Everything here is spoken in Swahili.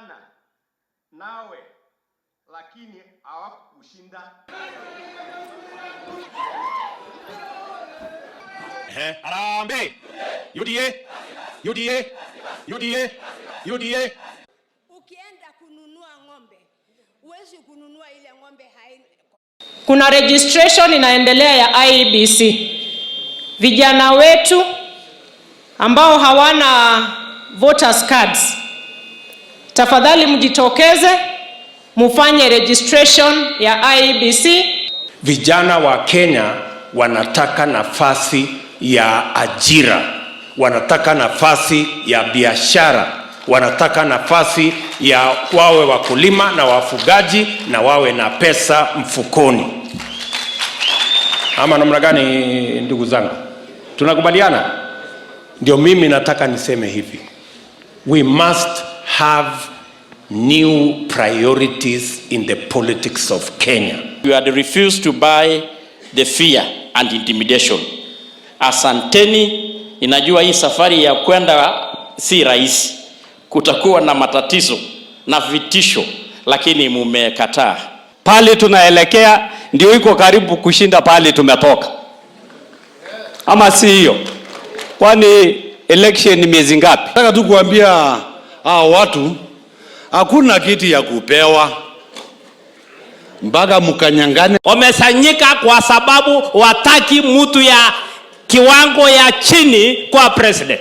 Walishindana nawe lakini hawakukushinda. Harambee! UDA! UDA! UDA! UDA! Ukienda kununua ng'ombe, huwezi kununua ile ng'ombe haina. Kuna registration inaendelea ya IEBC. Vijana wetu ambao hawana voters cards, tafadhali mjitokeze mufanye registration ya IEBC. Vijana wa Kenya wanataka nafasi ya ajira, wanataka nafasi ya biashara, wanataka nafasi ya wawe wakulima na wafugaji na wawe na pesa mfukoni. Ama namna gani, ndugu zangu? Tunakubaliana? Ndio mimi nataka niseme hivi, we must have new priorities in the politics of Kenya. You had refused to buy the fear and intimidation. Asanteni, inajua hii safari ya kwenda si rahisi, kutakuwa na matatizo na vitisho, lakini mumekataa. Pale tunaelekea ndio iko karibu kushinda pale tumetoka, ama si hiyo? Kwani election ni miezi ngapi? Nataka tu kuambia hao watu hakuna kiti ya kupewa mpaka mkanyangane. Wamesanyika kwa sababu wataki mtu ya kiwango ya chini kwa president.